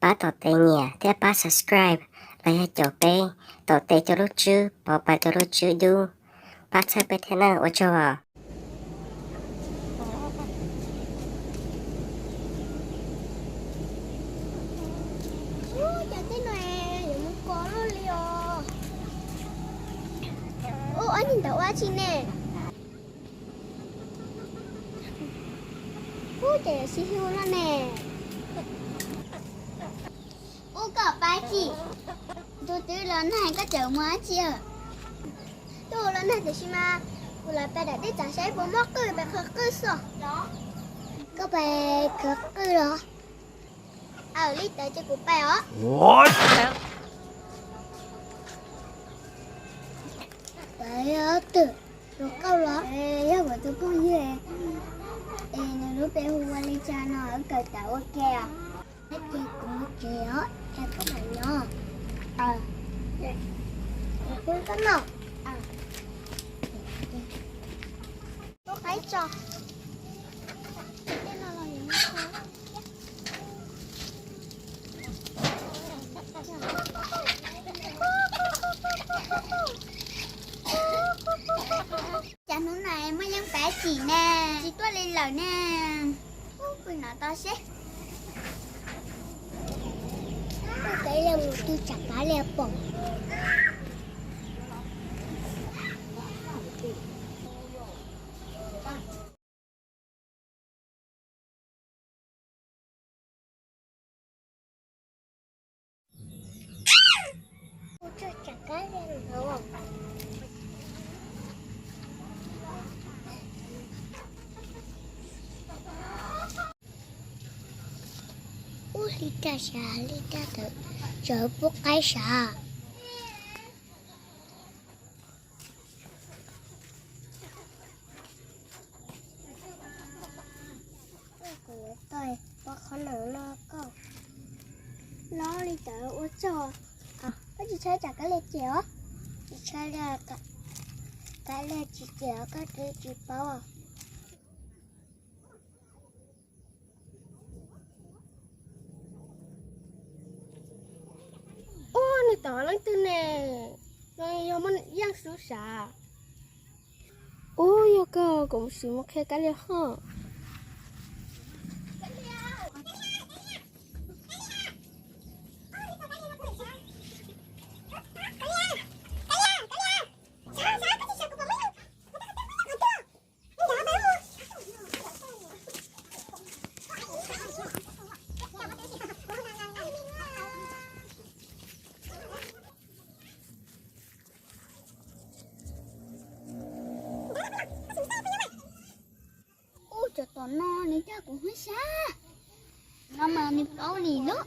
pab tom tes nyiam thiab pab subscribe los yog caum peb tom tes cov lub tswb, pov pas cov lub tswb dub, pab txhawb peb thiab nawb, ua tsaug os. Ub, cas tej no yuav mus kos loj li os. Ub, ob niag ntawd ua dab tsi ne? Ub, ces yuav sib hlub loj ne. Ub, koj Pab Tsim, tus twg los nag koj tseem mus dab tsi? Twb los nag tiam sis mas kuv lawv pais dam dej txav saib puas muaj qwj pais qhwv qwj xwb. Koj pais qhwv qwj los? Aw, li ntawd ces kuv pais os. Pais os twg, tus qauj los? Yog kuv tus phooj ywg es nws lub npe hu ua li cas no, wb kawm tawm ua ke os. Ces kuv mus tsev os, es koj mam nyob. Kuv pub koj noj. Tus qaib tso. Cas hnub no muaj yeej Pab Tsim ne, tsis tuaj li lawm ne. Ub, pw no tos seb. Ub, peb yuav mus twg tsam Pab Tsim pom. Ub, li cas sav, li cas tawm tsawv pub qaib sav. Kuv yuav tau pov qhov no los koj. Los li ntawd ua tsaug. Koj tsis tshawb tsam kab lia ces os. Tsis tshawb li, kab lia tsis ces os, koj twb tsis paub. Ub, nws tom leej twg ne? Yog muaj yeej xwb sav. Ub, yog koj, kuv mus sim mus qhia kab lia hos. Ub, cov tom no nws cog kuv hwb sab. No mas nws paub li lub.